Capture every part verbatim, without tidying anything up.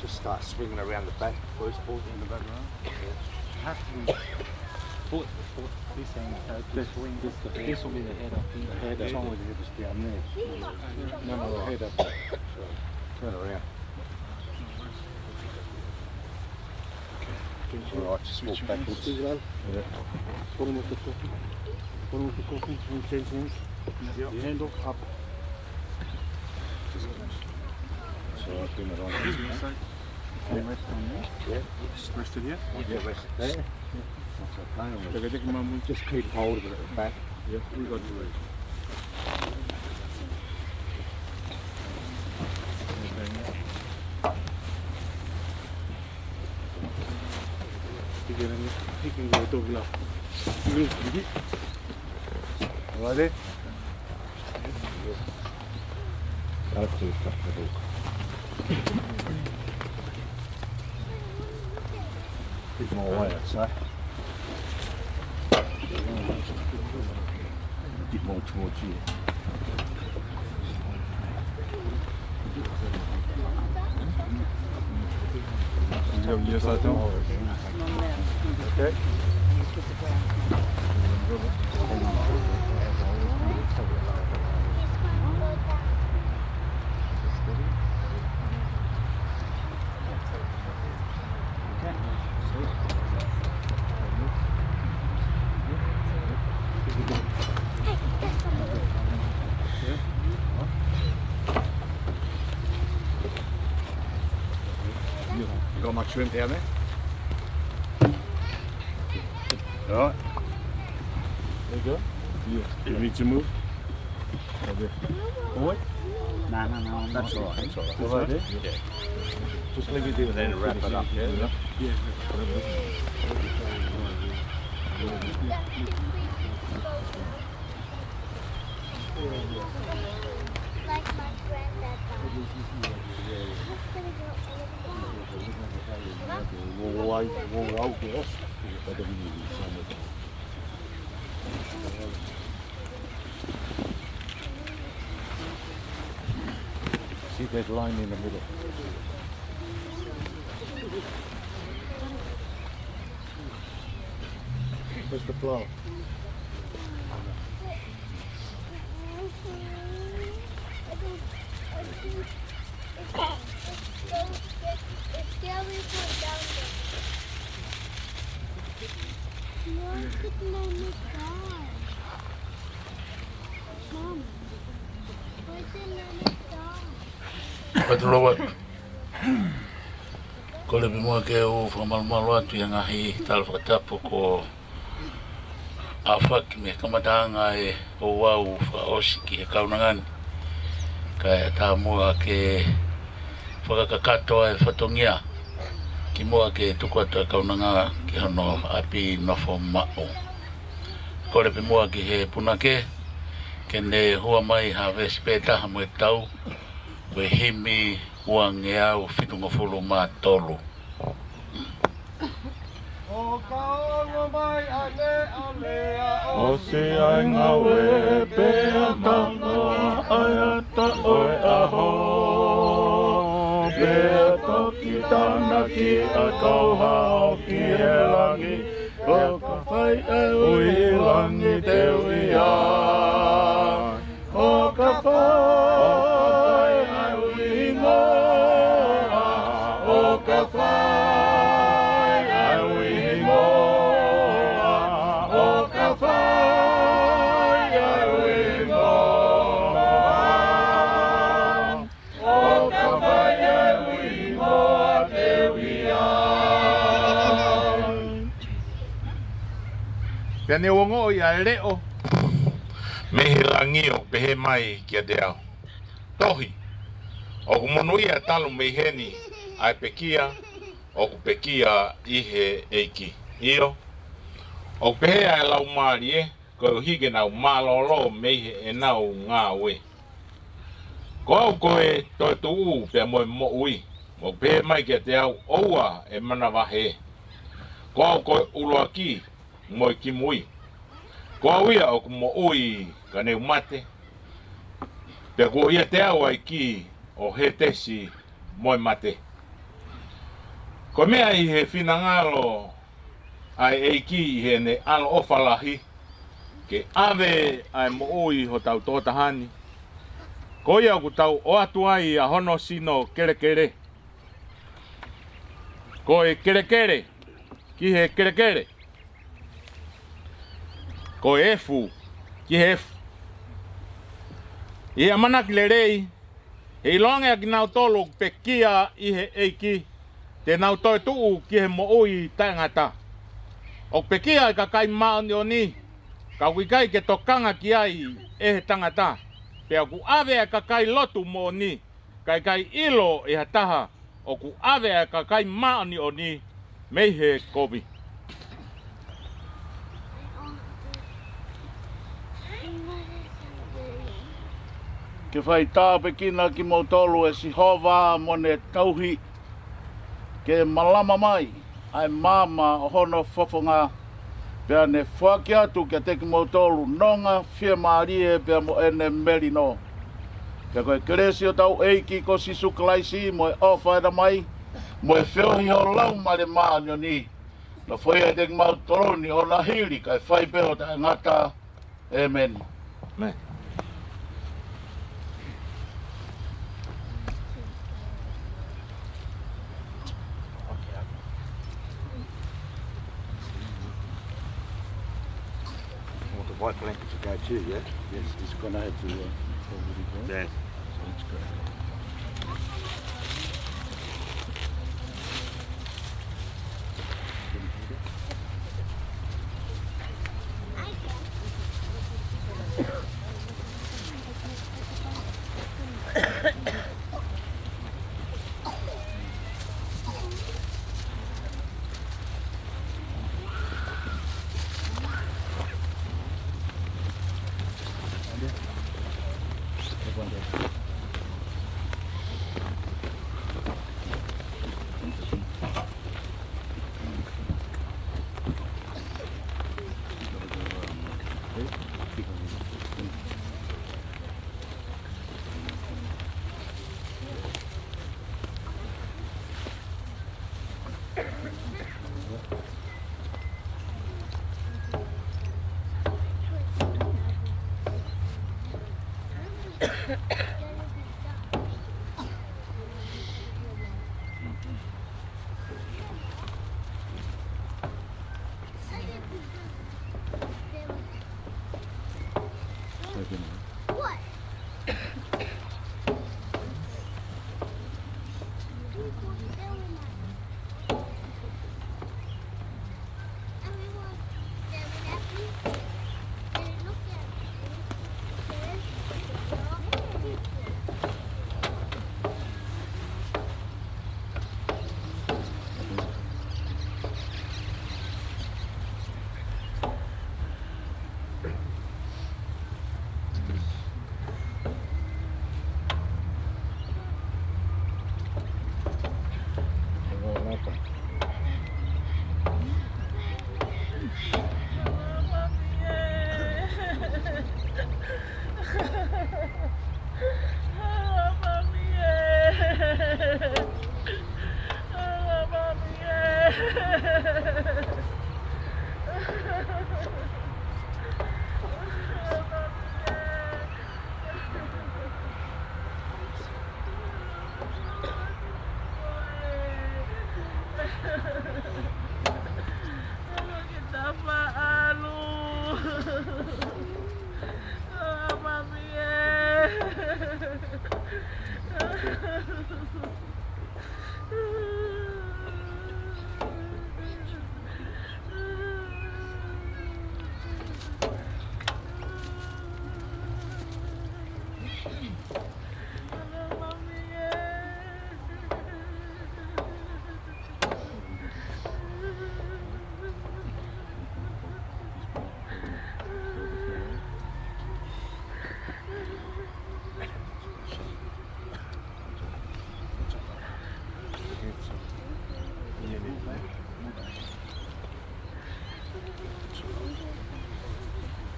Just start swinging around the back. First ball in the back row. Yeah. You have to be foot, foot, this end, so if you swing, this, this will be the head up here. The head up. It's always the head is down there. No, no, no, head up. Turn around. All right, just walk backwards. Yeah. Bottom of the coffin. Bottom of the coffin, swing ten times. Yep. Handle up. So I bring it on. Excuse me, sir. Yeah. Rest on there. Yeah. Rest it here. Yeah, rest it there. Yeah. That's okay. Just keep hold of it at the back. Yeah, we got to it. He can, he can go to the left. Ready? That's it. Bit more weight, I'd say. Bit more towards you. Yes, I do. Okay. You got my shrimp down there? All right. There you go. You, you need to move? Okay. Forward? No, no, no, I'm not. That's all right. That's all right. All right, eh? Yeah. Just leave it there. Then wrap it up, yeah? Yeah. Like my granddad died. He's gonna go over there. Wow, wow, wow, yes. See that line in the middle? Where's the flower? Look at my God. Mom, where's the lemon dog? But Robert, kole pē muʻa ke u fakamalumalu atu ʻi he ngaahi tala fakatapu kuo ʻafaki mei he kamataʻanga ʻo e ouau fakaʻosi ki he kaunanga ni. Kae ʻatā muʻa ke fakakakato ʻa e fatongia kimuʻa ke tuku atu ʻa e kaunanga ki hono ʻapi nofo maʻu. Kole pē muʻa ki he punake ke ne hua mai ha veesi pē taha mo e tau, ko e himi uangeau fitungofulu mā tolu. ʻO ka ongo mai ʻa e meʻalea, ʻosi ʻa e ngāue pea tano ʻa e ata ʻo e ʻaho. Pea toki tānaki ʻa e kau hao ki he langi, ʻo ka fai ʻa e ui langi te ui ai. ʻO ka fai ʻa e ui hingoa, ʻo ka fai ʻa e ui hingoa, ʻo ka fai ʻa e ui hingoa. ʻO ka fai ʻa e ui hingoa te ui ai. Pea ne u ongoʻi ʻa e leʻo mei he langi ʻoku pehē mai kiate au, Tohi, ʻoku monūʻia talu mei heni ʻa e pekia ʻoku pekia ʻi he ʻEiki. ʻIo, ʻoku pehē ʻa e laumālie, koeʻuhi ke nau mālōlō mei heʻenau ngāue. Ko au ko e toetuʻu pea mo e moʻui, ʻoku pehē mai kiate au, ʻoua ʻe manavahē. Ko au ko e ʻuluaki mo e kimui. Ko au ia ʻoku moʻui ka ne u mate, pea kuo ʻiate au ʻa e kī ʻo Hētesi mo e mate. Ko e meʻa ʻi he finangalo ʻa e ʻEiki ʻi heʻene ʻaloʻofa lahi ke ʻave ʻa e moʻui hotau tokotaha ni, ko ia ʻoku tau ʻoatu ai ʻa hono sino kelekele. Ko e kelekele ki he kelekele, ko e efu ki he efu. ʻI he ʻamanaki lelei, he ʻiloange ʻa kinautolu ʻoku pekia ʻi he ʻEiki, te nau toetuʻu ki he moʻui taʻengata. ʻOku pekia ʻa e kakai māʻoniʻoni, ka ʻoku ʻikai ke tokanga ki ai ʻe he tangata. Pea ʻoku ʻave ʻa e kakai lotu moʻoni, kae ʻikai ʻilo ʻe ha taha ʻoku ʻave ʻa e kakai māʻoniʻoni mei he kovi. Ke fai tāpuekina kimoutolu ʻe Sihova mo ne tauhi, ke malama mai ʻa e maama ʻo hono fofonga, pea ne foaki atu kiate kimoutolu nonga, fiemālie pea mo ʻene melino. Pea ko e kelesi ʻo hotau ʻEiki ko Sīsū Kalaisi, mo e ʻofa ʻa e Tamai, mo e feohi ʻa e Laumālie Māʻoniʻoni, nofoʻia ʻiate kimautolu ni ʻo na hili kae fai pē ʻo taʻengata. ʻĒmeni. ʻĒmeni. Want the white blanket to go too, yeah? Yes, it's gonna have to, uh, already go. Yeah. So it's good.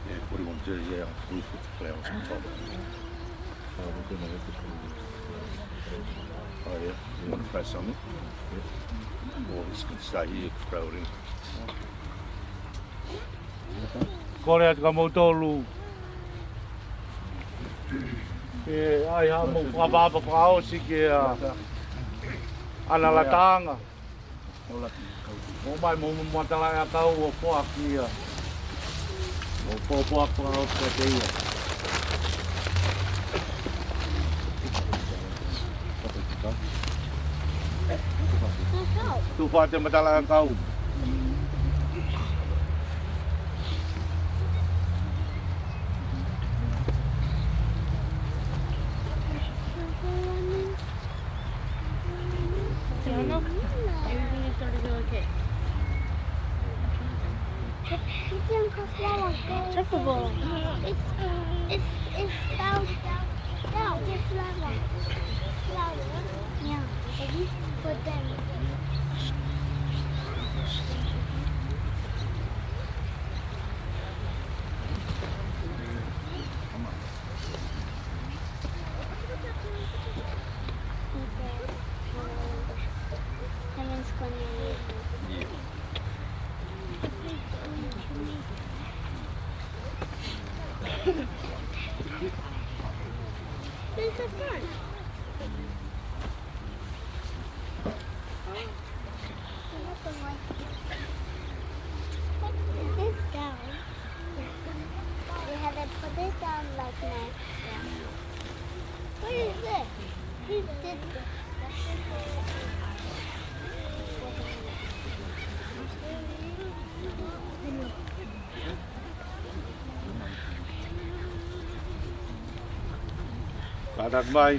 Yeah, what do you want to do? Yeah, we put the flowers on top. Oh, we're gonna have to put Oh, yeah. You wanna press on it? Yeah. Oh, he's gonna stay here crowding. Kole atu kia moutolu ke ʻai haʻamou fakaʻapaʻapa fakaʻosi ki he ʻaʻana lataʻanga. ʻOmai mo hoʻomou matalaʻiʻakau ʻo foaki ia. ʻO foaki fakaʻosi kiate ia. Tufa atu e matalaʻiʻakau. Everything is starting to okay. It's, it's, it's down, down, down. Just flower. Flower. Yeah. For them. There's a front. Put this down. We have to put this down like my. What is this? He did this. Kātaki mai.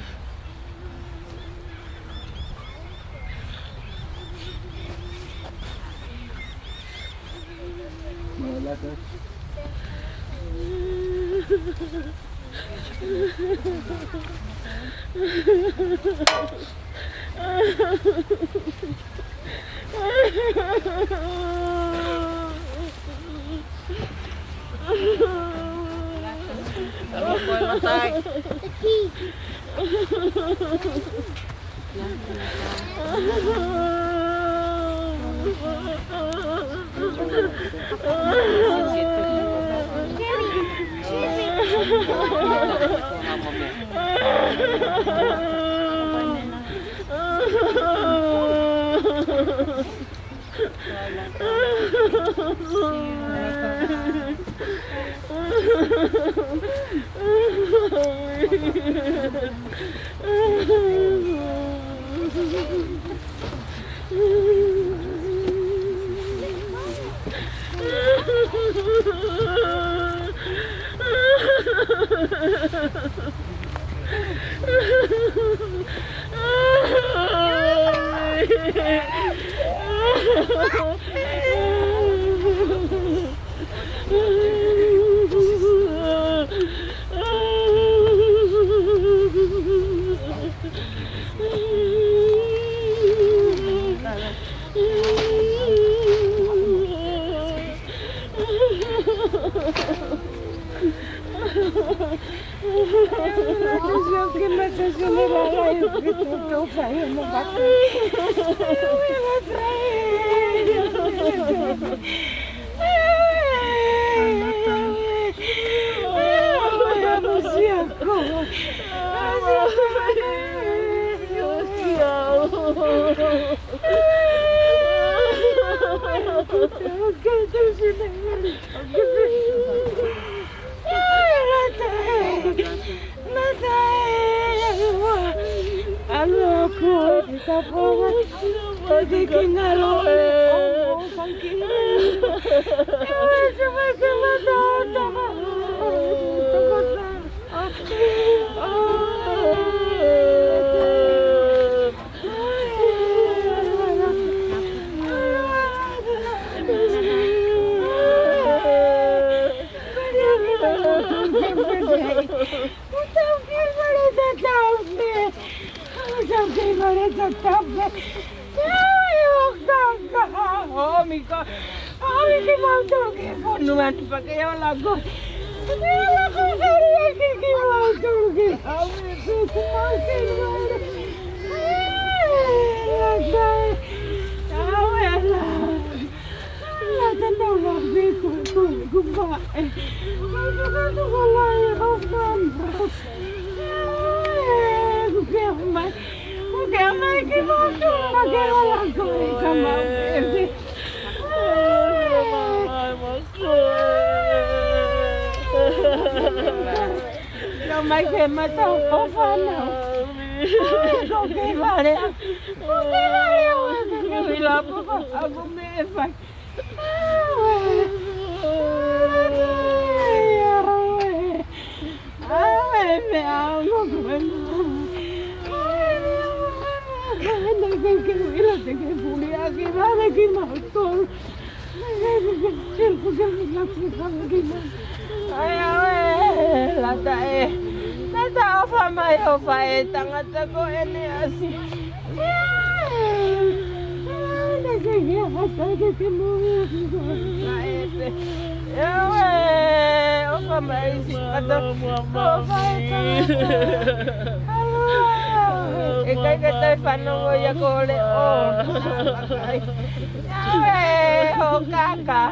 Kuke mai, kuke mai kimautolu, ka ke ola koe, ka mau pehē. Ka mai ke mata o fana. Ko ke vale, ko ke vale, o ke ke vila papa, ako me e fai. ʻAi, ʻauē, lata ē. Lata ʻofa mai, ʻofa ē, tangata ko eni ʻasi. ʻAuē, ʻofa mai, siʻi kata. ʻOfa ē, tangata. ʻAuē, ʻikai ke toe fanongo ia ko le o. ʻAuē, ʻo kaka.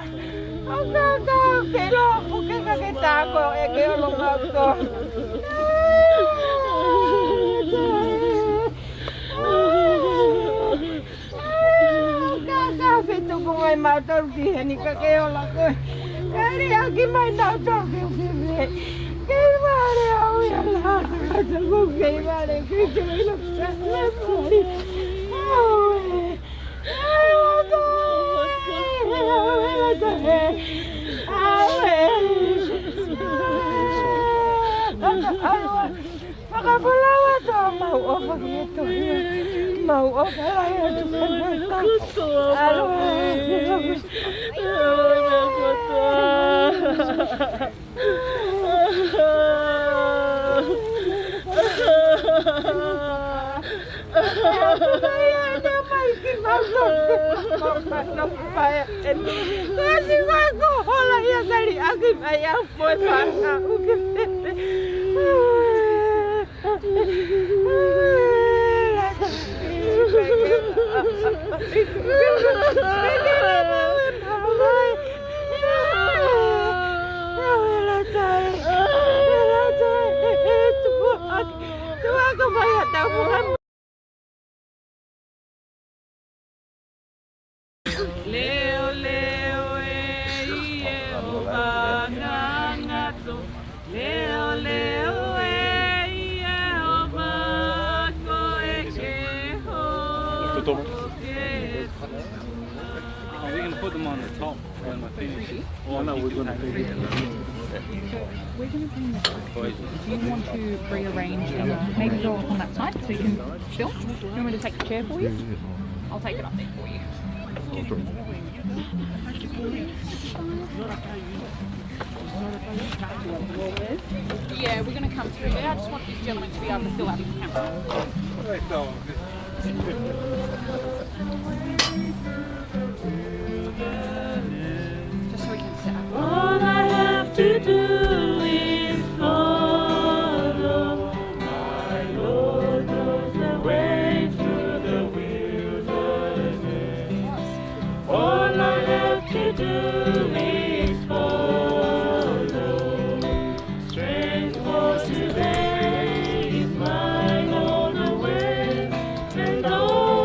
ʻO kaka, ke lo, ʻo ke kaka ke tako, ʻe ke olo mauto. Kaka, fetuku mai mautolu ki heni ka ke ola koe. Kali ʻaki mai nautolu ki ukiuki. Kei vale au ia la, kaka ko kei vale, kei kei la, kaka ko kei vale. ʻAuē. ʻAuē. Fakafolau atu, mau ʻofa ki he tohi. Mau ʻofa lahi atu. ʻAuē. Leoleo e ʻIe ʻo Vangangato. Leoleo e ʻIe ʻo Vako e ke ho. Toto. Oh, we can put them on the top when we finish. Or no, we're gonna take it. We're gonna bring this up. If you want to rearrange and maybe go up on that side so you can film. You want me to take the chair for you? I'll take it up there for you. Yeah, we're gonna come through there. I just want this gentleman to be able to fill out his camera. Just so we can set up. All I have to do is follow. My Lord knows the way through the wilderness. All I have to do is follow. Strength for today is mine all the way, and all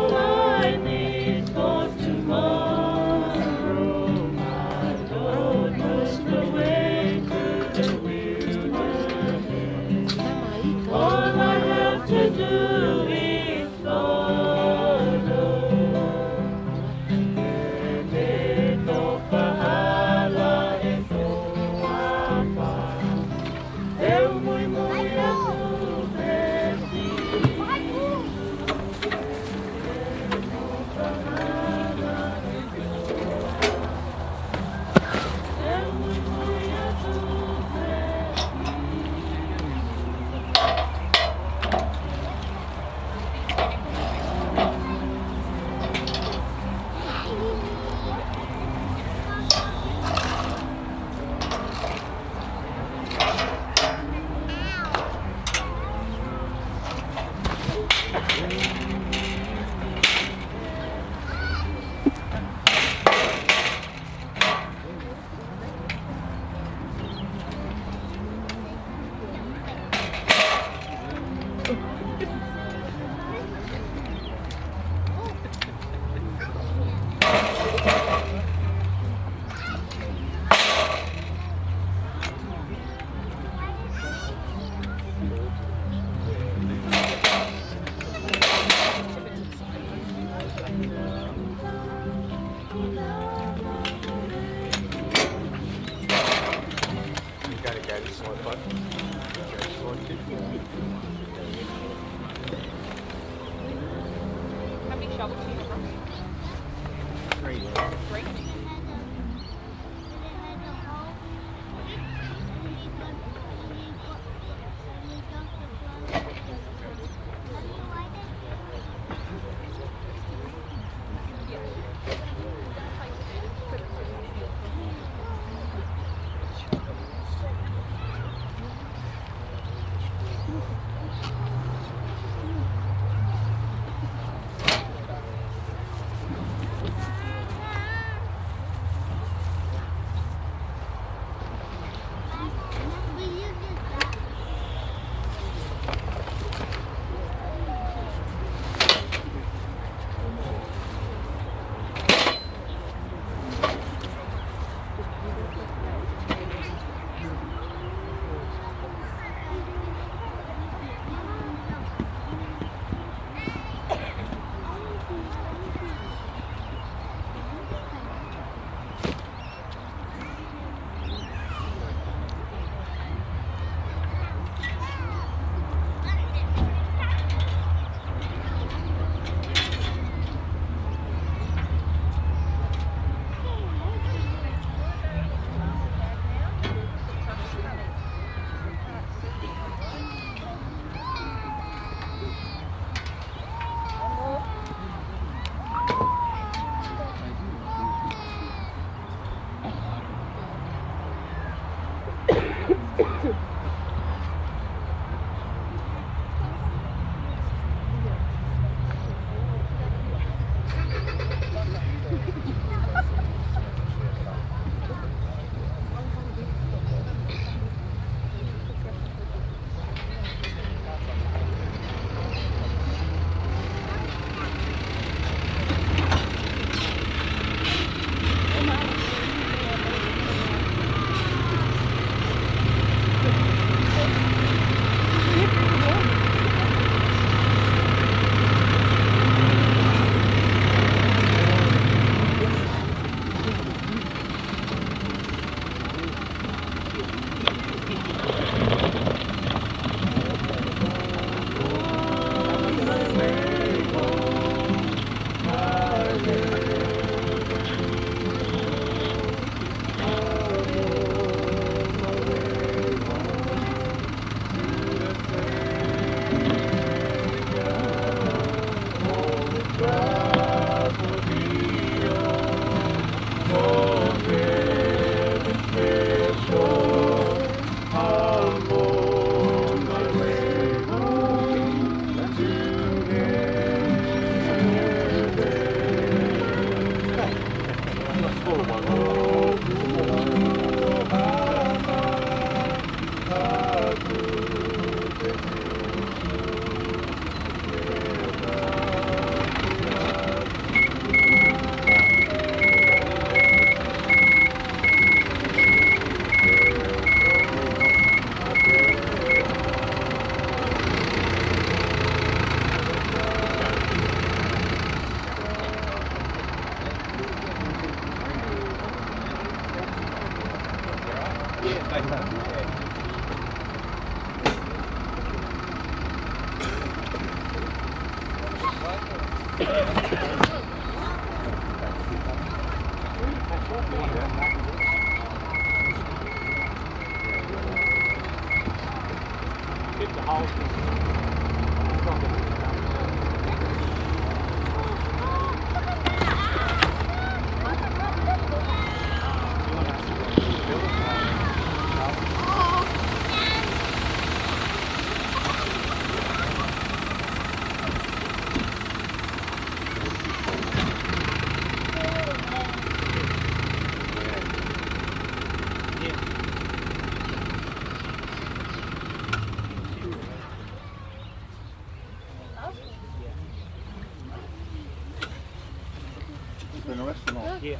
Open the rest or not? Yeah.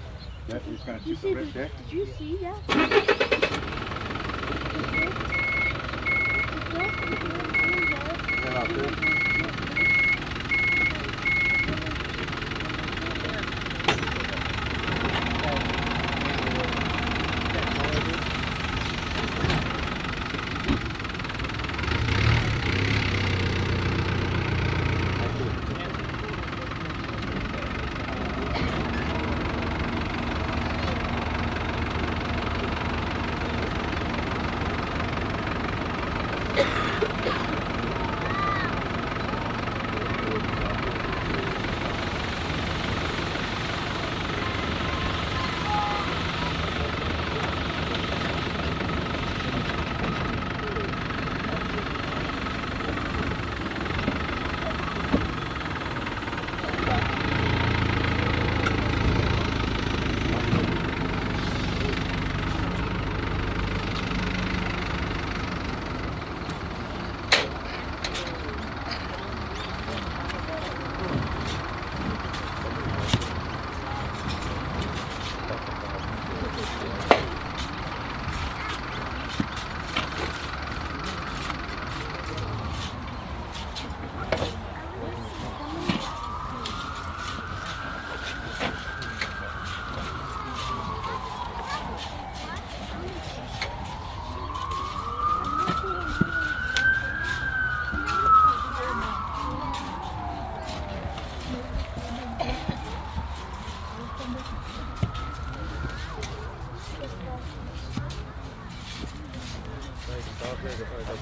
Yeah, he's gonna check the rest, yeah? Juicy, yeah. Yeah, no, good.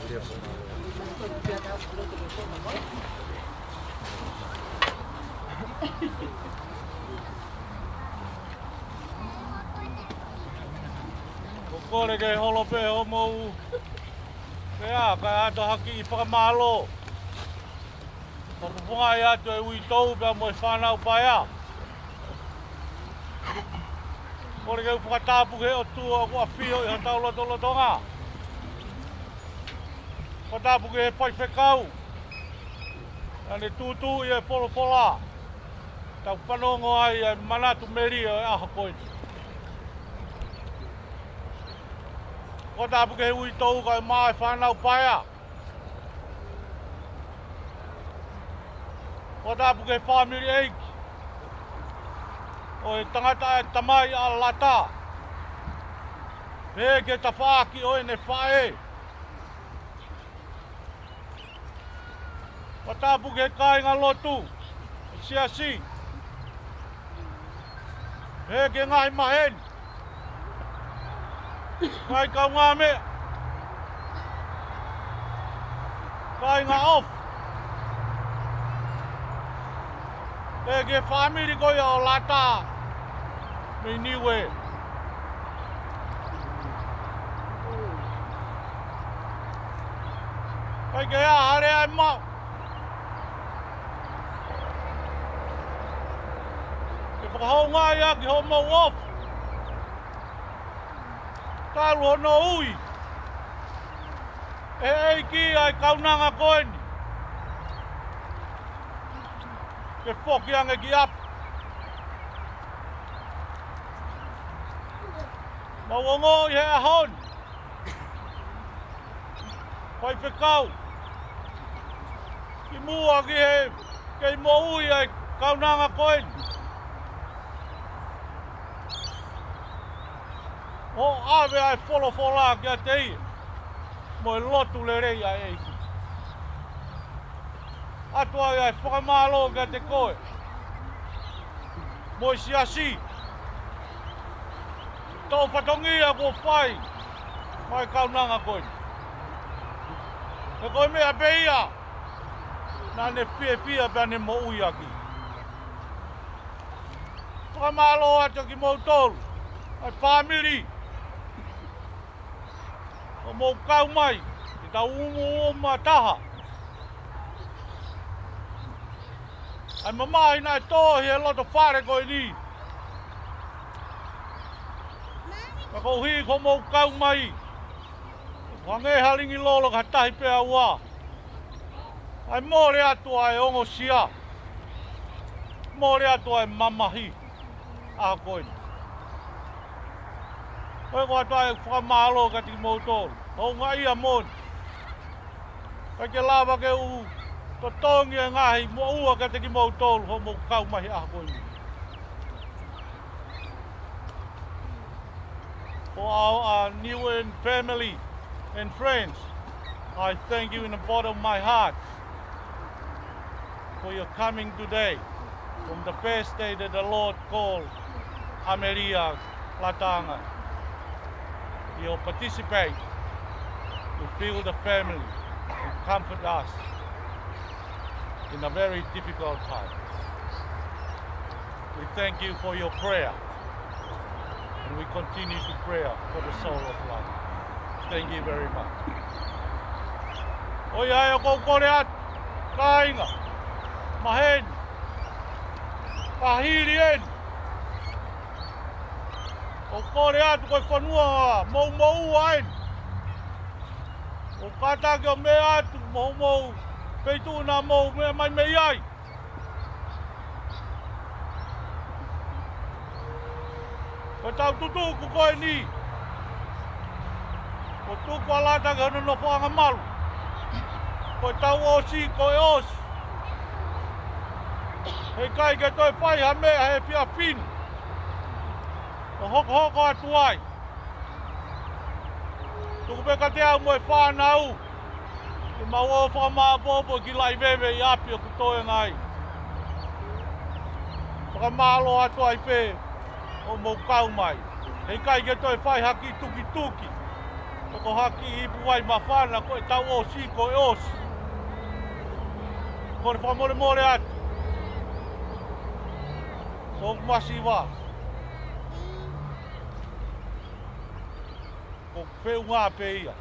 Ko e kole ke holo pē hoʻomou pea, kae ʻoatu ha kiʻi fakamālō. Ko e fakafofongaʻi atu e uitou pea mo e fānau paea. Kole ke u fakatapu ki he ʻOtua ʻoku ʻafio ʻi hotau lotolotonga. Fakatapu ki he faifekau naʻa ne tūtuuʻi e folofola, tau fanongo ai e manatu melie ʻo e ʻaho ko eni. Fakatapu ki he uitou kae ʻumaʻā e fānau paea. Fakatapu ki he fāmili ʻeiki ʻo e tangata ʻa e tamai ʻa Lata, pehē ki he tafaʻaki ʻo ʻene faʻē. Fakatapu ki he kāinga lotu ʻo e siasi, pehē ki he ngaahi maheni, ngaahi kaungāmeʻa, kāinga ofi, pehē ki he fāmili ko ia ʻo Lata mei Niuē. ʻIkai ke ʻi ai ha lea ʻe maʻu ke fakahoungaʻi ʻaki hoʻomou ofi. Talu hono ui ʻe he ʻEiki ʻa e kaunanga ko eni ke foki ange ki ʻapi. Mau ongoʻi he ʻaho ni, faifekau, kimuʻa ki he kei moʻui ʻa e kaunanga ko eni, ʻo ʻave ʻa e folofola kiate ia mo e lotu lelei ʻa e ʻEiki. ʻOatu ai ʻa e fakamālō kiate koe mo e siasi, tō fatongia kuo fai maʻa e kaunanga ko eni. He ko e meʻa pē ia naʻa ne fiefia pea ne moʻui ʻaki. Fakamālō atu kimoutolu, ʻa e fāmili, ʻo mou kau mai ke tau umu uma taha ʻa e mamahi naʻe tō ʻi he loto fale ko eni. Ka koeʻuhi ko hoʻomou kau mai, ʻoku hangē ha lingi lolo ki ha tahi pea ua. ʻAi mole atu ʻa e ongosia, mole atu ʻa e mamahi ʻaho ko eni. Ko e ʻoatu ai e fakamālō kiate kimoutolu, houngaʻia moʻoni. ʻIkai ke lava ke u totongi e ngaahi moʻua kiate kimoutolu hoʻomou kau mai he ʻaho ko eni. For our, uh, Niuean family and friends, I thank you in the bottom of my heart for your coming today, from the first day that the Lord called ʻAmelia Lataʻanga. Your participate to fill the family and comfort us in a very difficult time. We thank you for your prayer, and we continue to pray for the soul of Lata. Thank you very much. ʻOiauē, ʻoku ou kole atu, kāinga, maheni, ka hili eni, ʻoku ou kole atu ko e fonua mou moʻua eni. ʻOku kātaki ʻo meʻa atu mo hoʻomou feituʻu naʻa mou meʻa mai mei ai. Ko ʻetau tutuku ko eni, ko e tuku ʻa Lata ki hono nofoʻanga malu. Ko ʻetau ʻosi, ko e ʻosi. Heʻikai ke toe fai ha meʻa he efiafi ni ʻo hokohoko atu ai. Tuku pē kiate au mo e fānau ke mau ō ʻo fakamāʻopoʻopo e kiʻi laʻi veve ʻi ʻapi ʻoku toenga ai. Fakamālō atu ai pē hoʻomou kau mai. Heʻikai ke toe fai ha kiʻi tukituki Ko e haki ipu ai mafana ko e tau ʻosi, ko e ʻosi. Ko e fakamolemole atu. Ko e masiva. Ko e feʻunga pē ia.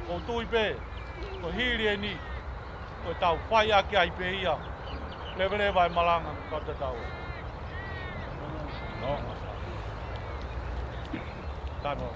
Ko e tui pē, ko e hili eni, ko e tau fai ʻaki ai pē ia, leveleva e malanga, ka tatau. No. Tano.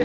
A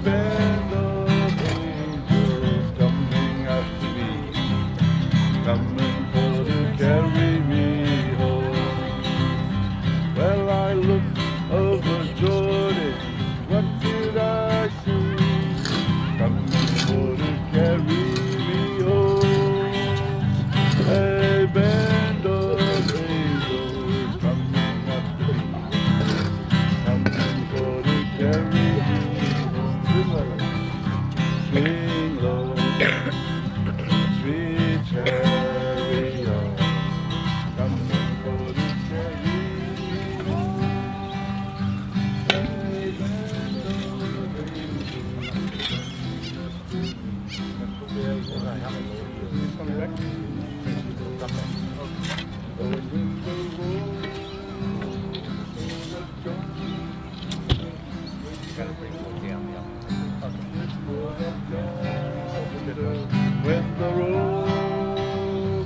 band of angels coming after me, coming for to carry me home. Well, I looked over Jordan, what did I see? Coming for to carry me home. A band of angels coming after me, coming for to carry me home. Swing low, sweet chariot, coming for to carry me home. A band of angels. When the road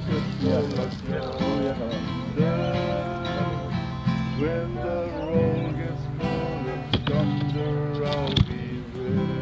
gets so much longer, when the road gets cold and thunder, I'll be there.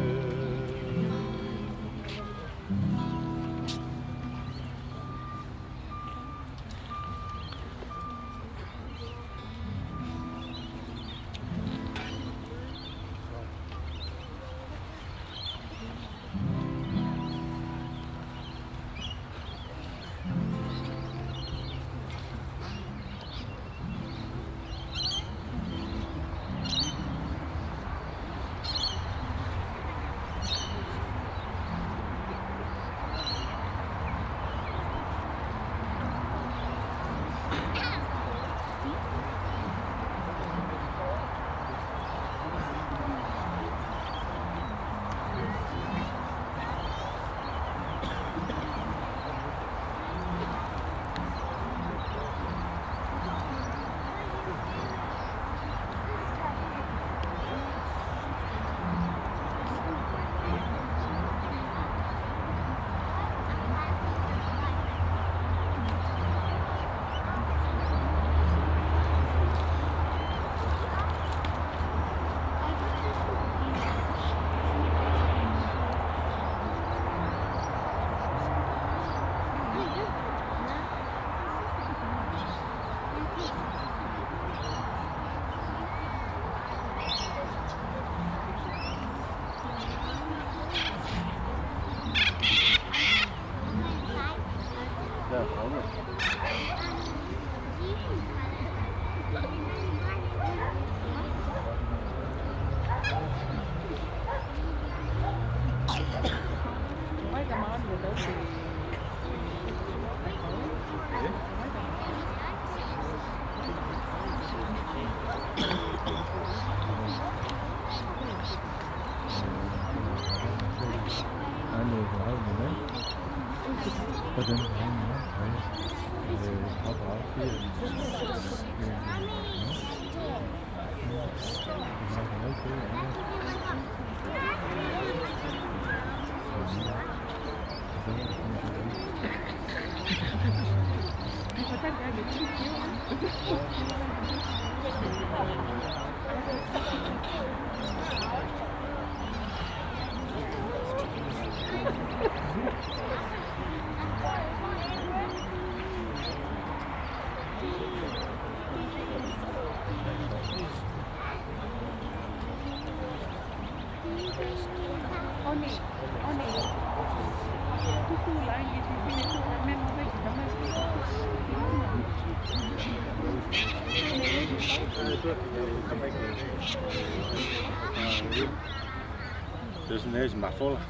Business mafola.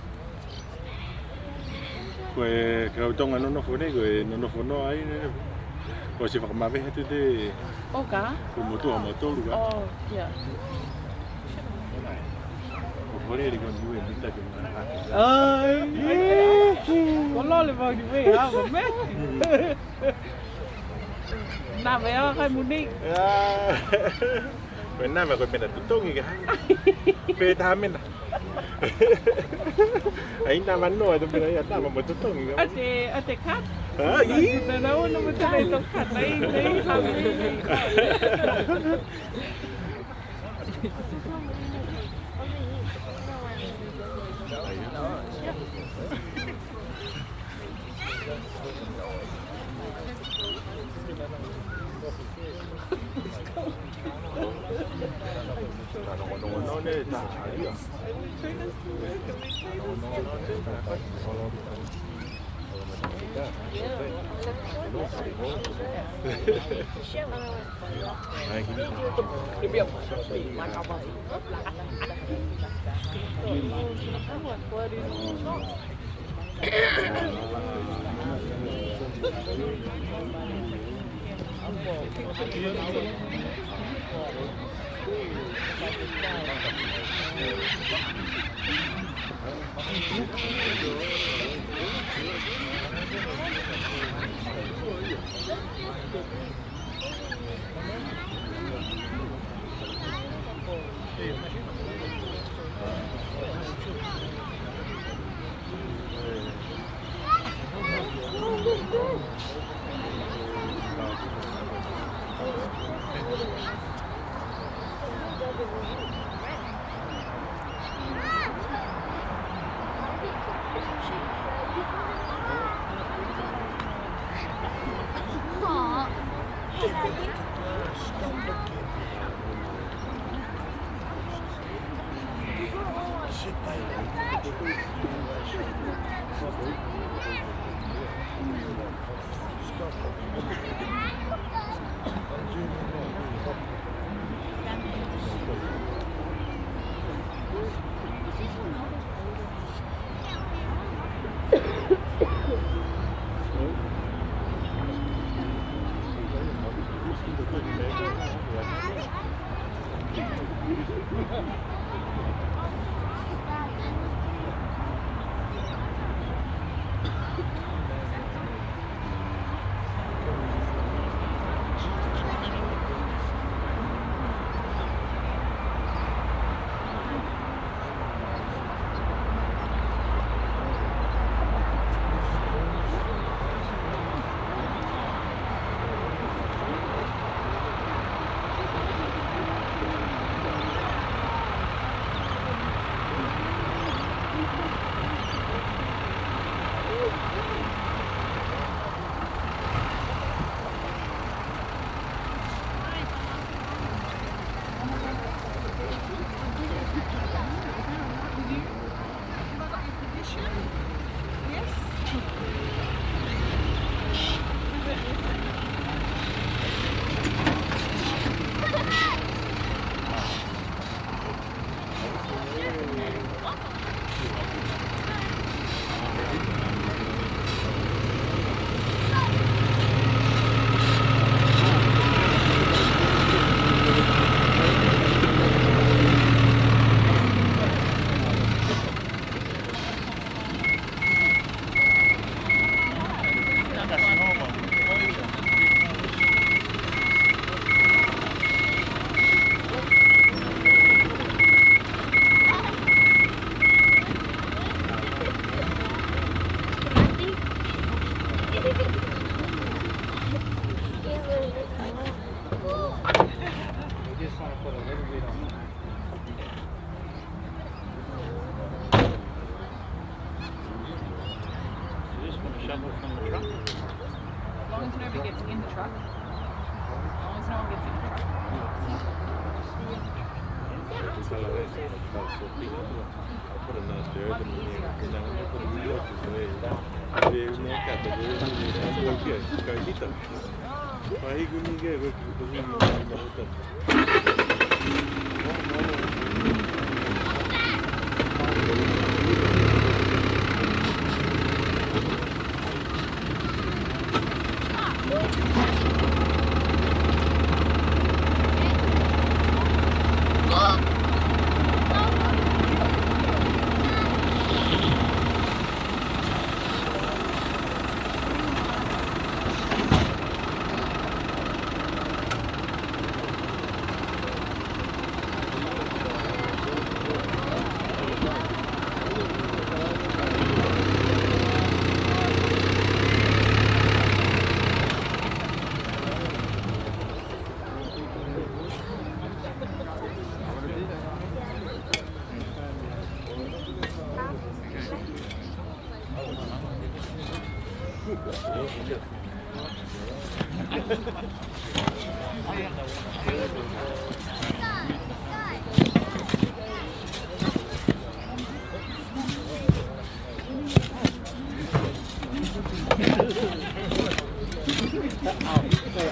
Ko e kau Tonga nonofo nei, ko e nonofo noa ai nei. Ko e ʻosi fakamavehe atu te. ʻOka? Ko motu a motu ka. Oh, yeah. Ko Fale li ko Niue ni ta ke mana. Ai. Ko Lole mo Niue, ava me. Na vea kai muni. Ko e nava ko e mena totongi ka. Pe taha mena. ʻAi nava noa, ʻe tō mena ia nava mo totongi ka. ʻAte, ʻate kat. Ai. ʻAte nava noa mo te lei tō kat. Ai, ai, ai. Shuffle from the truck. As long as nobody gets in the truck. As long as no one gets in the truck. I'll put a nice there. Might be easier.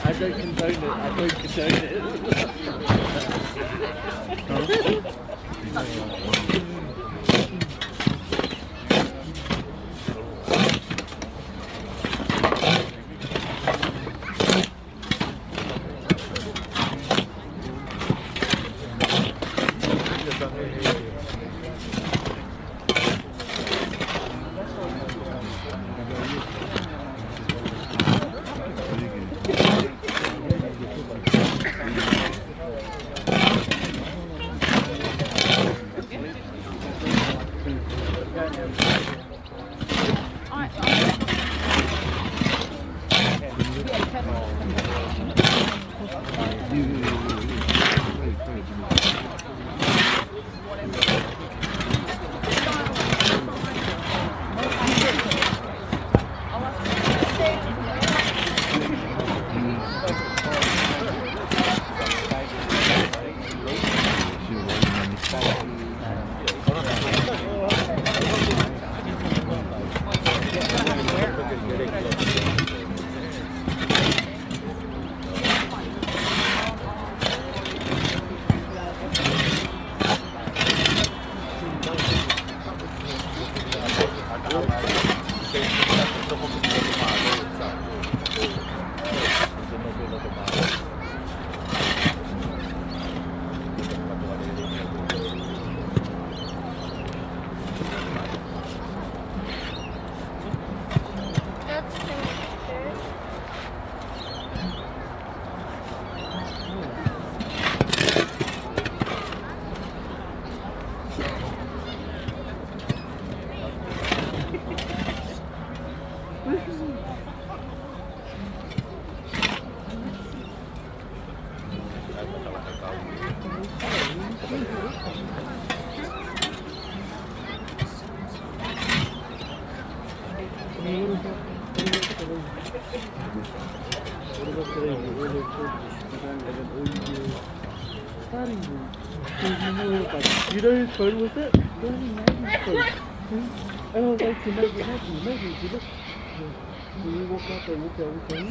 I don't condone it. I don't condone it. You know whose phone was it? It was Maggie's phone. And I was like to Maggie, "Maggie, Maggie, do you look?" When we woke up, I looked at everything.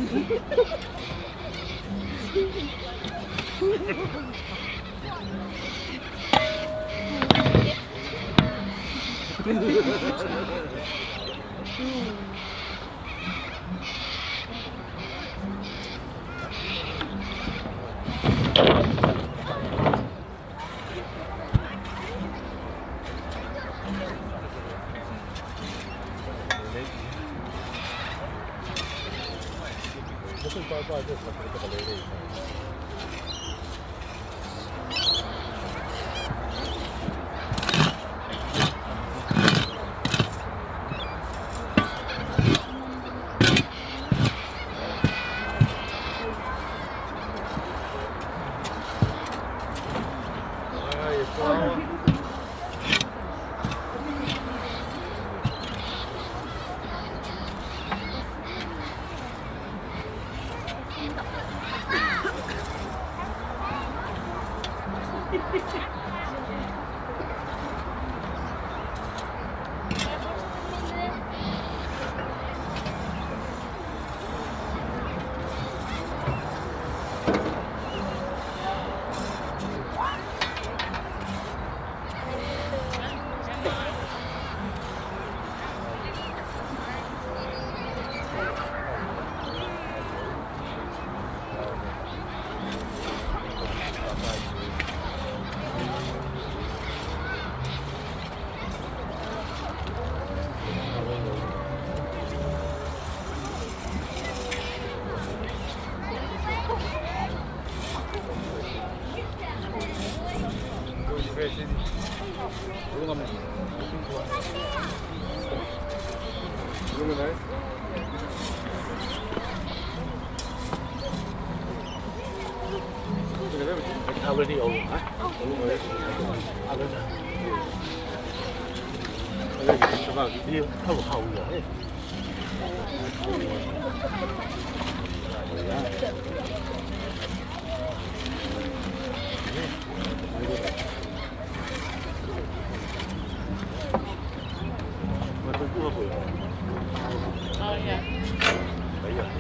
Oh, yeah.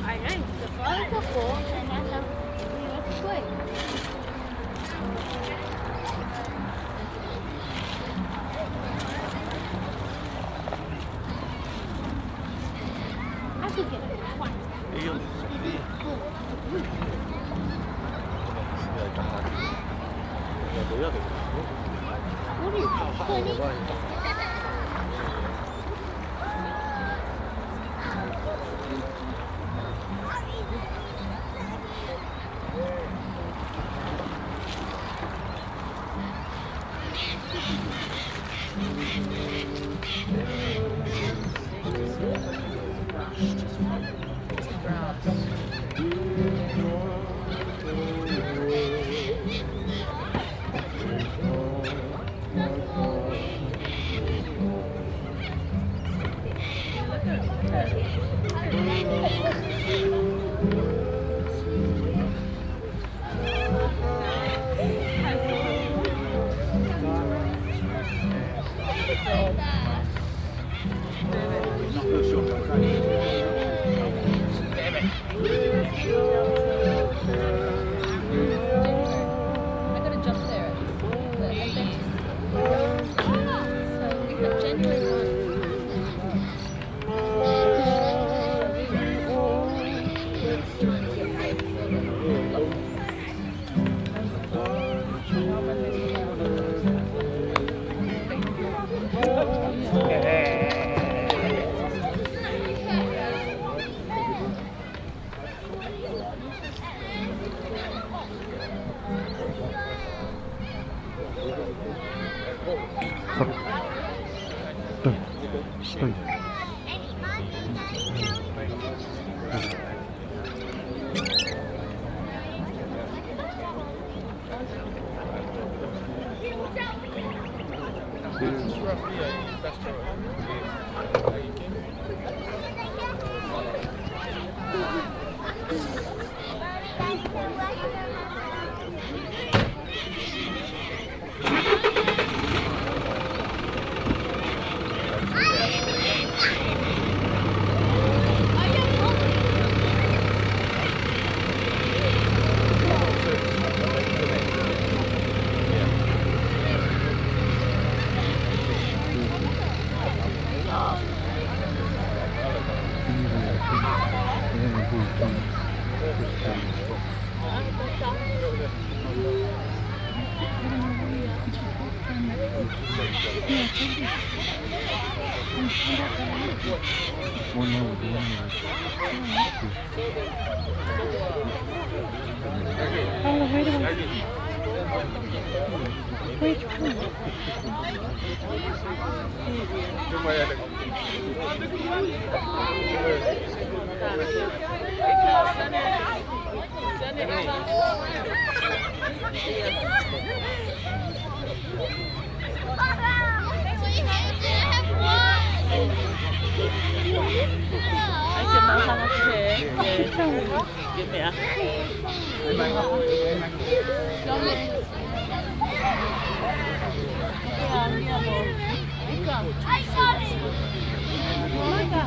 Ai, ai, se fai ka ko, e mata. Ni o te koe. Aku ke. I got a job there at this, the adventist. So we have genuine ones.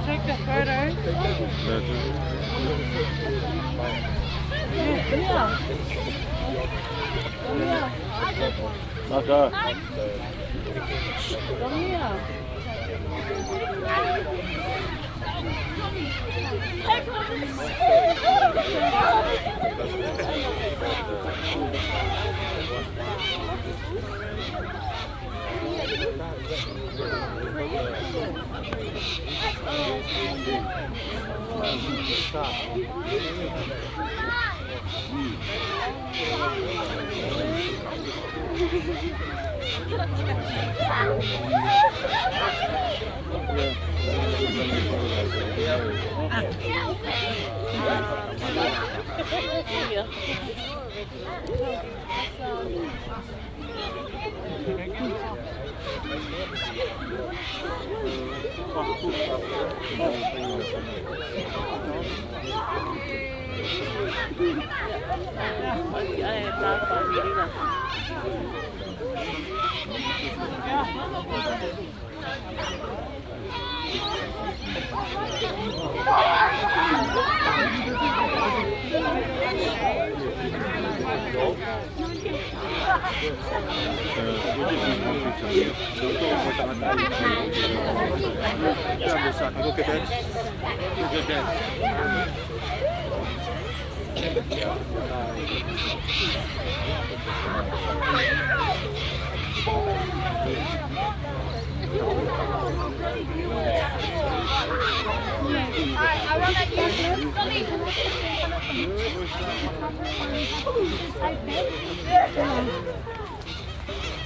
Take the photo. Yeah. Maka.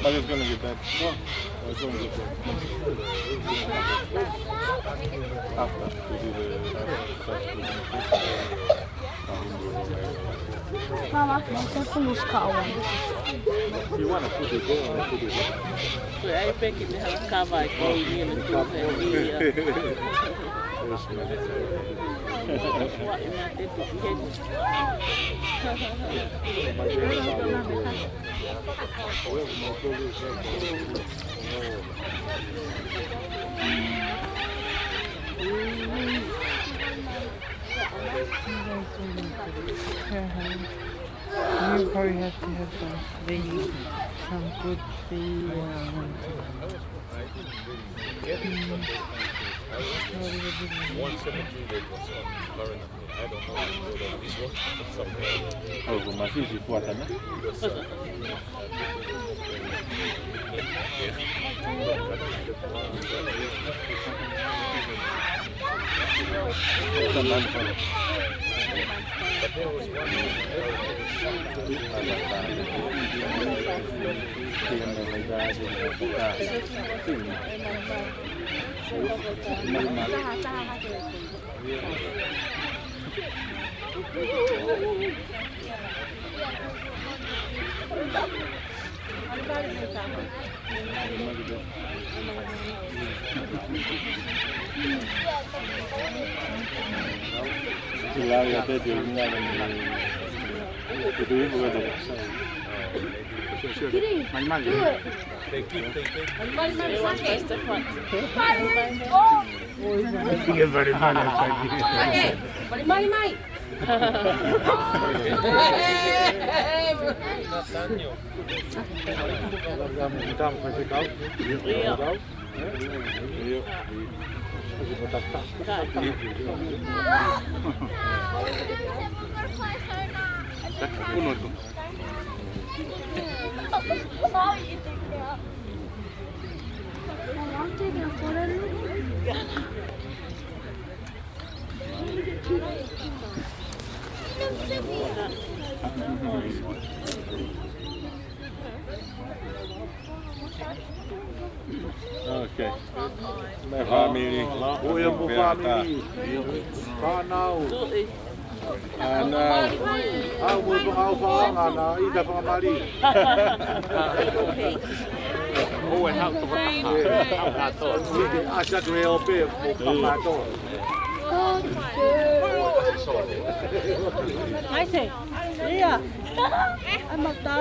But it's gonna get bad. No, it's gonna get bad. After we do the, uh, first food and food. Mama, mama, put this cover. You wanna put it there or put it there? Put it back in the cover. I go in here and put it here. Yes, ma'am. You probably have to have some free, some good free, um, one seventy that was on current. I don't know if you know this one. Somewhere. Oh, for my fish, you quarter, no? Okay. My family. Ko ia mo e fāmili. Fānau. Ana. Au mo e fanga au fanga na i ta fanga mali. Ko e hau toko taha. Hau kātoa. Ike asa ko e ope mo kātoa. Ai se. Ia. Ai mata.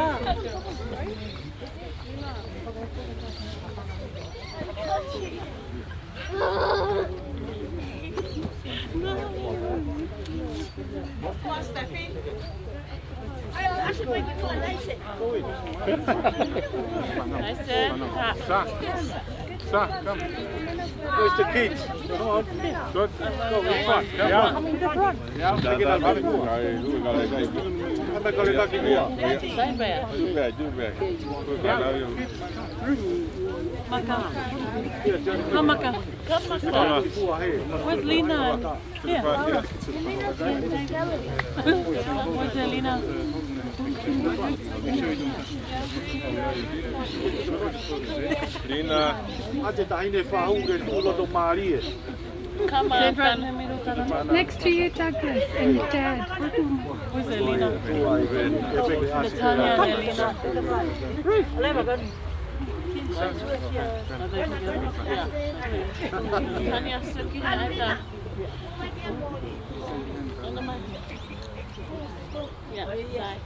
Sa, sa, come. Where's the kids? Come on. Good. Go, in front. Come on. Yeah. Anda kole kaki mua. Anda kole kaki mua. Sai pē. Too bad, too bad. Too bad. How are you? Maka. Ka maka. Where's Lina? Yeah. Where's Lina? Lina. ʻA e taʻahine faʻu ke tuʻu loto mālie. Come on, Sandra. Next to you, Douglas, and Dad. Where's Elena? Natanya and Elena. Tanya, sit here. Yeah, side.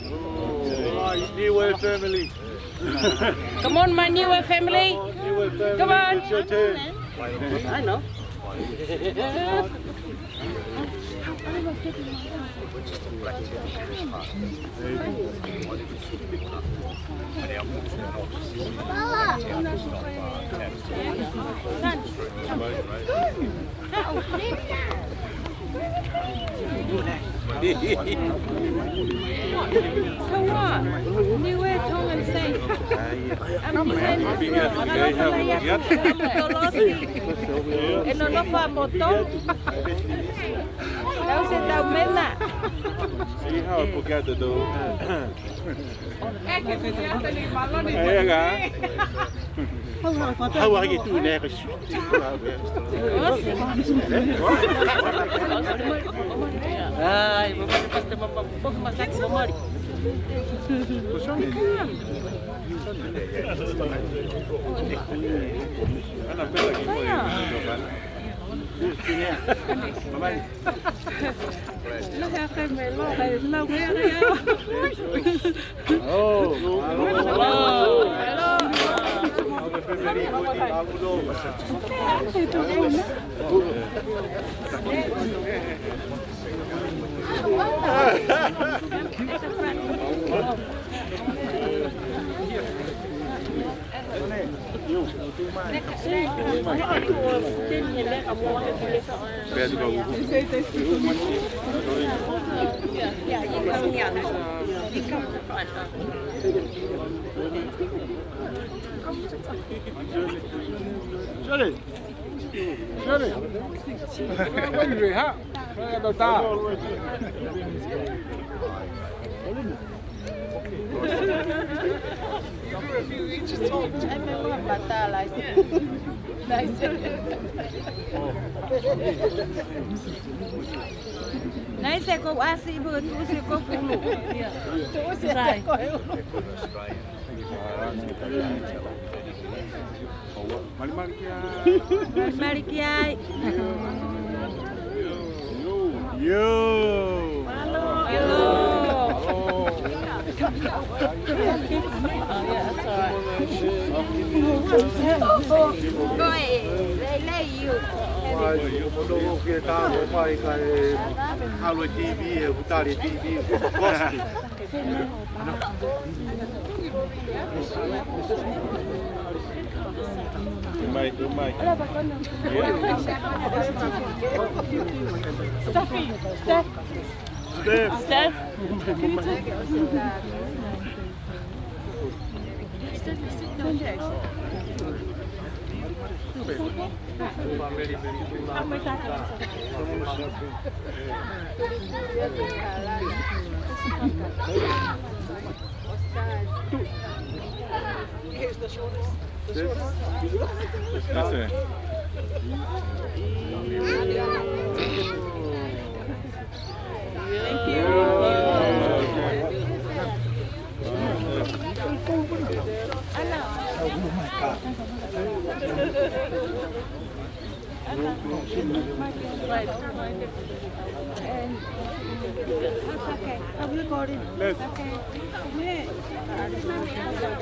Oh, Niue family. Come on, my Niue family. Niue family. Come on. It's your turn. I know. So what? Niue, Tongan, say, I'm behind the girl. ʻE nonofo ʻa Moto. Tau se tau mena. See how I forget to do. Hau hake tu ne ka su. Ai, mamali pasta mama, poke makaki mamali. Ana pela ki mo. Mamali. Sorry. Sorry. Sorry, ha? Sorry, Doctor. Naʻe se ko asi ibu tu se ko kulu. Tu se ko ulu. Malimali ki ai. Malimali ki ai. Yo. Yo. Hello. Ko e, lei, lei, you. Mai, you know, ke tā, mai, ka e, alo T V, e, utari T V. Mike, mike. Steph, Steph. Steph. That's it. Thank you.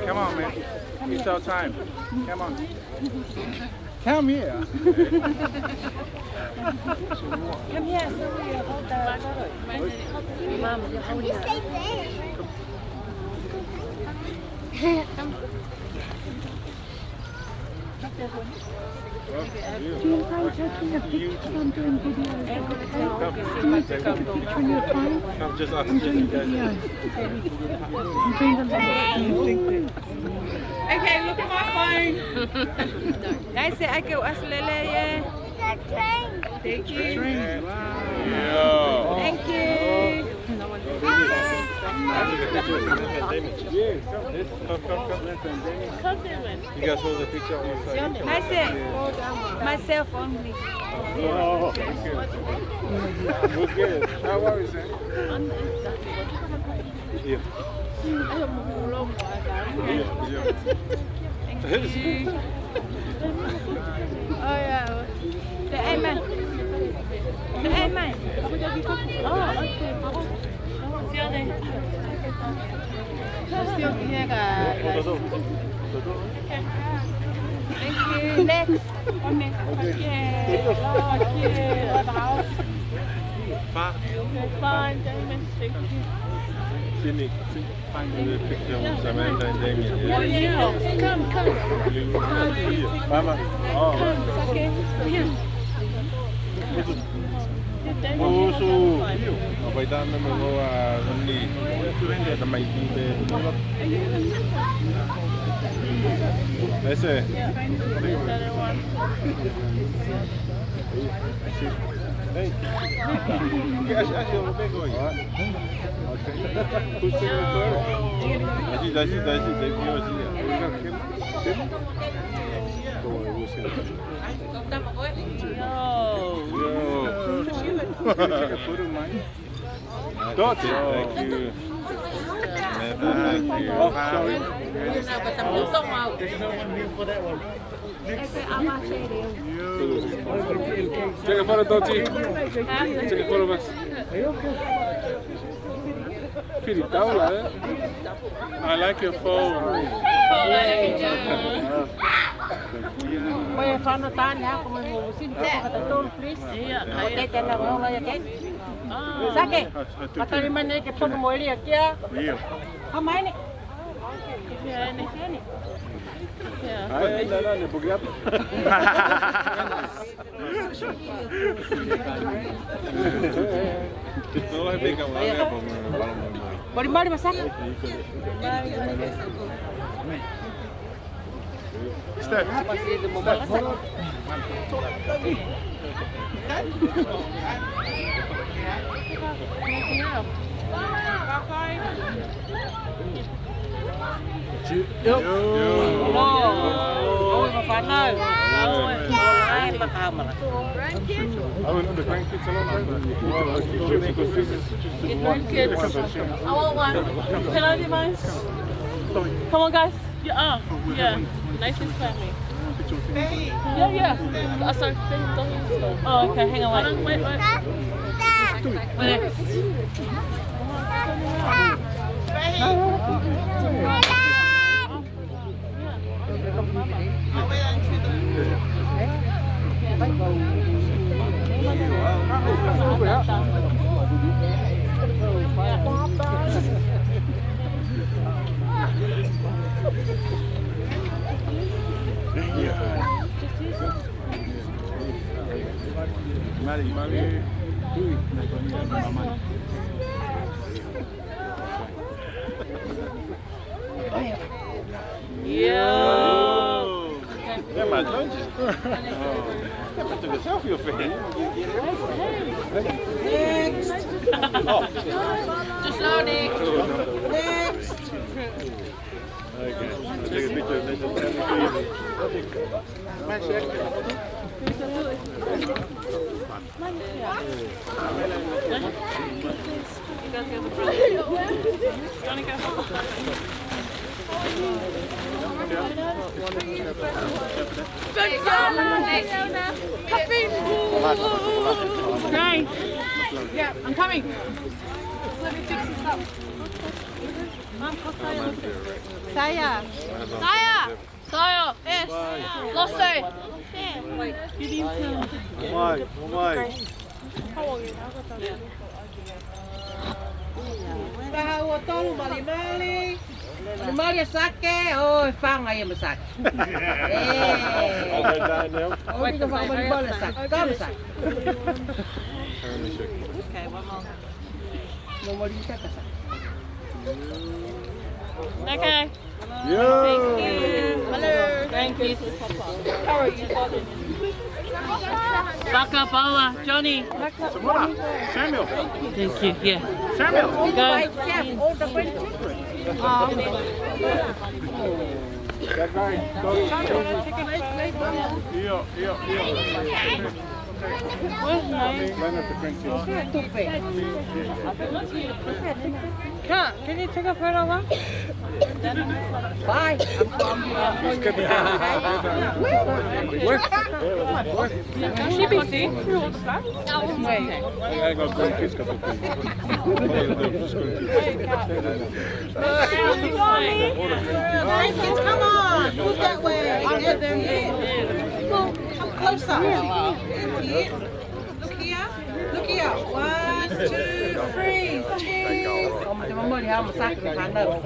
Come on, man. It's our time. Come on. Come here. Come here, so we hold the photo. Mom, you hold it. Do you mind taking a picture? I'm doing video. Can you take a picture on your phone? I'm just asking. I'm doing video. I'm doing the live. Okay, look at my phone. Guys, say, "I go as Lele." Thank you. Thank you. Thank you. You guys hold the picture on the side. Myself. Myself only. Oh, okay. Okay. No worries, eh? Yeah. Thank you. Oh, yeah. The Amen. The Amen. Oh, okay. Still here, guys. Thank you. Next. Okay. Okay. Fine, Damon. Thank you. Sini. Find a picture with Samantha and Damien, yeah? Oh, yeah. Come, come. Mama. Oh. Come, Sake. Yeah. Musu. Musu. Apa itu namanya? Ini. Ada main di. Ese. Better one. Hey. Asia, Asia, lo pego. Okay. Who's taking the photo? Asia, Asia, Asia, take me, Asia. Yo. Yo. Take a photo, mate. Don't. Thank you. Thank you. Oh, sorry. Take a photo, Dottie. Take a photo, mas. Pretty taula, eh? I like your phone. Ko e fānau tāne, ha, ko e mo sini, ko e tolu, please. Ia, ko e tete na mo la ia ke. Sake, ka tali mai nei ke pono mo elia kia. Ia. Ka mai ni. Ia, eni. Ia. Ai, na, na, ne, porque ya. Mari, mari, masaka. Step. Step. Yo. Yo. Ai, makaamala. I went to the grandkids a lot. Your grandkids. I want one. Can I do mine? Come on, guys. Yeah, oh, yeah. Nice and family. Yeah, yeah. Oh, sorry. Oh, okay. Hang on, wait. Hold on, wait, wait. Wait. Mali, mali. Ui, na koni mama. Yo. Yeah, man, don't just. Yeah, man, took a selfie of it. Next. Oh. Just loading. Next. Okay. Take a picture. Good job, Jonah. Happy. Nice. Yeah, I'm coming. Let me fix this up. Saya. Saya. Saya. Yes. Lose. Mai, mai. Taha, ua, tolu, malimali. Malimali ʻa Sake, ʻo e fanga ia mo Sake. ʻE. ʻOku ʻikai ke fakamalimali ʻa Sake. Ka mo Sake. Okay, one more. Mo malimali ʻa Sake. Okay. Yo. Thank you. Hello. Thank you. How are you? Kapaua, Johnny. Samuel. Thank you. Yeah. Samuel. Go. Sam, all the grandchildren. Um, that guy. Go. Io, io, io. Where's mine? Leonard the grandchildren. Cut. Can you take a photo of us? Bye. What? What? Can she be seen through all the stuff? Wait. Hang on, go and kiss a couple of people. Hey, kids, come on. Move that way. Get them in. Come closer. That's it. Look here. Look here. One, two, three. Cheese.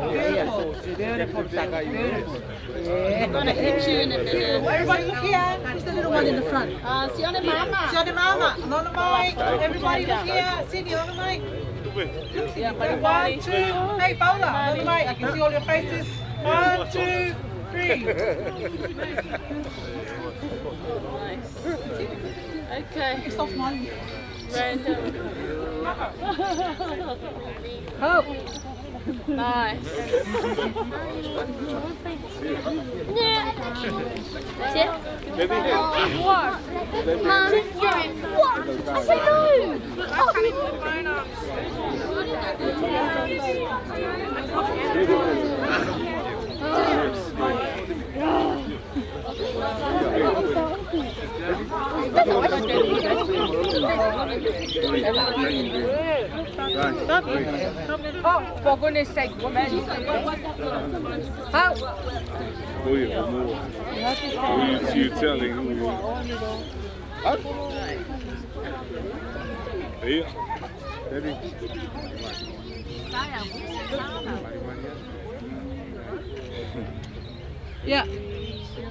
Beautiful. Beautiful, Saki. Beautiful. Yeah. Gonna hit you in a minute. Everybody look here. Just the little one in the front. Uh, sione mama. Sione mama. On the mic. Everybody look here. Sydney, on the mic. Look, Sydney. One, two. Hey, Paula, on the mic. I can see all your faces. One, two, three. Nice. Okay. Random. Hope. Nice. What? Mum, what? I said no. Oh, for goodness sake, woman. How? Oh, yeah, more. Who you, you telling? Who you? Huh? Yeah. Daddy. Yeah.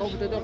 Over the door.